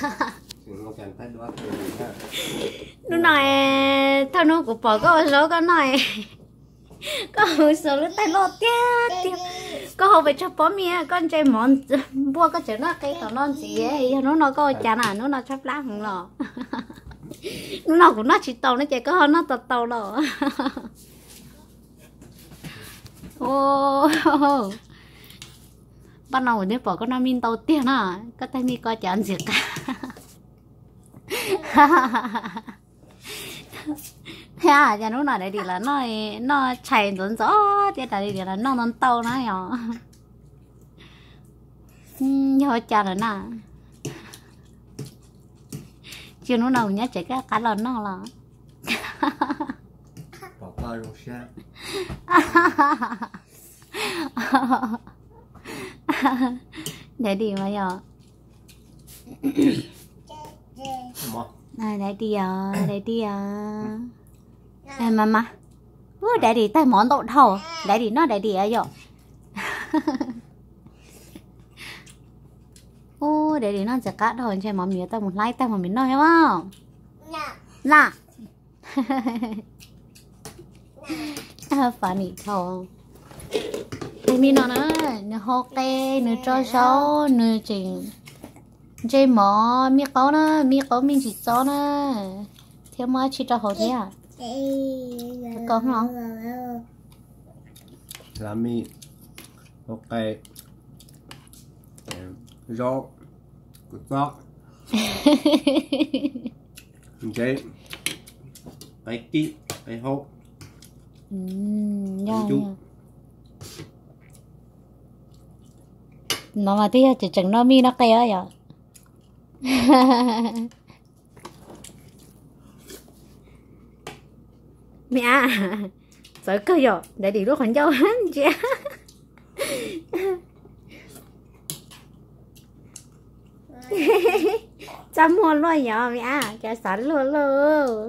Hnub no, thawj hnub kuv pom koj ua zaub koj noj, koj hu xaus lub tais loj tiag tiag. Koj hu pes tsawg pob maj, koj ntse mov npuaj koj tseem noj qe tom no ntxiv. Yog hnub no koj ua cas na, hnub no tshaib plab heev los? Hnub no kuv noj tsis tau no ces koj ho noj tau tau los? Paj no kuv twb pom koj noj mij ntau tiag na, koj tej mij koj cov ntxim qab. Thiab cas hnub no Daddy los noj, noj tshais ntxov ntxov thiab, Daddy los noj ntau ntau na yom. Yog ua cas lawm na? Tsis hnub no kuv nyob tsev koj qab los noj los? Daddy mas yog. Daddy os, Daddy os. Mas mas, Daddy tag mov ntau dhau, Daddy noj Daddy yom. Ub, Daddy noj ntxim qab dhau, ntshe mov mis tau mus hlaib tag mov mis noj thiab. Las, funny dhau. Tus mij no na, nws hau qe, nws tso zaub, nws tseem ntse mov, mij qaub na, mij qaub mij ntsis txob na, thiab muaj dab tsi rau hauv thiab? Koj los, mij hau qe, zaub, kua txob, ntse, qe kib, qe haub. No mas twb yog tseem tseem noj mij noj qe yom. Mij a, txawv kawg yom, Daddy lub qhov ncauj ntsia. Txaj muag luaj yom mij a, cas xav luag luaj.